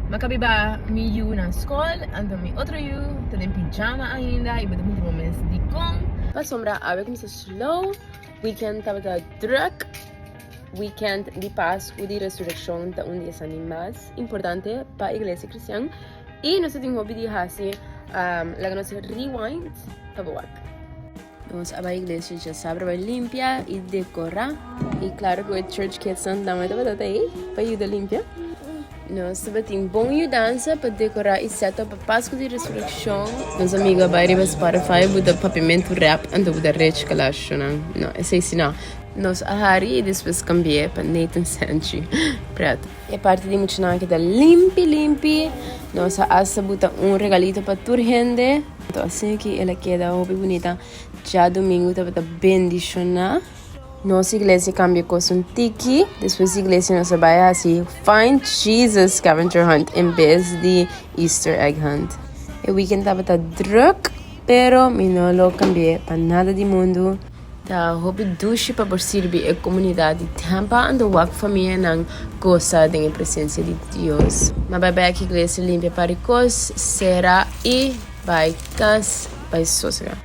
Mi a kaba ba mi yu na skol, anto mi otro yu ta den pijama ainda i bo ta puntra bo mes dikon. Pasobra awe kuminsá slow, weekend tabata druk. Weekend di Pasku di Resurekshon ta un di esnan di mas importante pa iglesia kristian i nos ta tin hopi di hasi. Laga nos rewind pa bo wak. Nos a bai iglesia djasabra bai limpia i dekorá. I klaro ku e church kidsnan tambe tabata ta ei pa yuda limpia. Nos tabatin bon yudansa pa dekorá i set up pa Pasku di Resurekshon. Nos amigu a bai riba Spotify buta Papiamentu Rap anto buta Rich Kalashonan. No, esei si no. Nos a hari i despues kambi'é pa Nathan Sanchi Pret. E parti di muchanan a keda limpi limpi. Nos a asta buta un regalito pa tur hende. Anto asina ki el a keda hopi bunita. Djadumingu tabata bendishoná. Nos iglesia kambia kos un tiki. Despues di iglesia nos a bai hasi Find Jesus scavenger hunt en bes di Easter egg hunt. E weekend tabata druk, pero mi no lo kambi'é pa nada di mundu. Ta hopi dushi pa por sirbi e komunidat di Tampa anto wak famianan gosa den e presensia di Dios. Ma bai bek iglesia limpia par di kos, sera i bai kas bai sosega.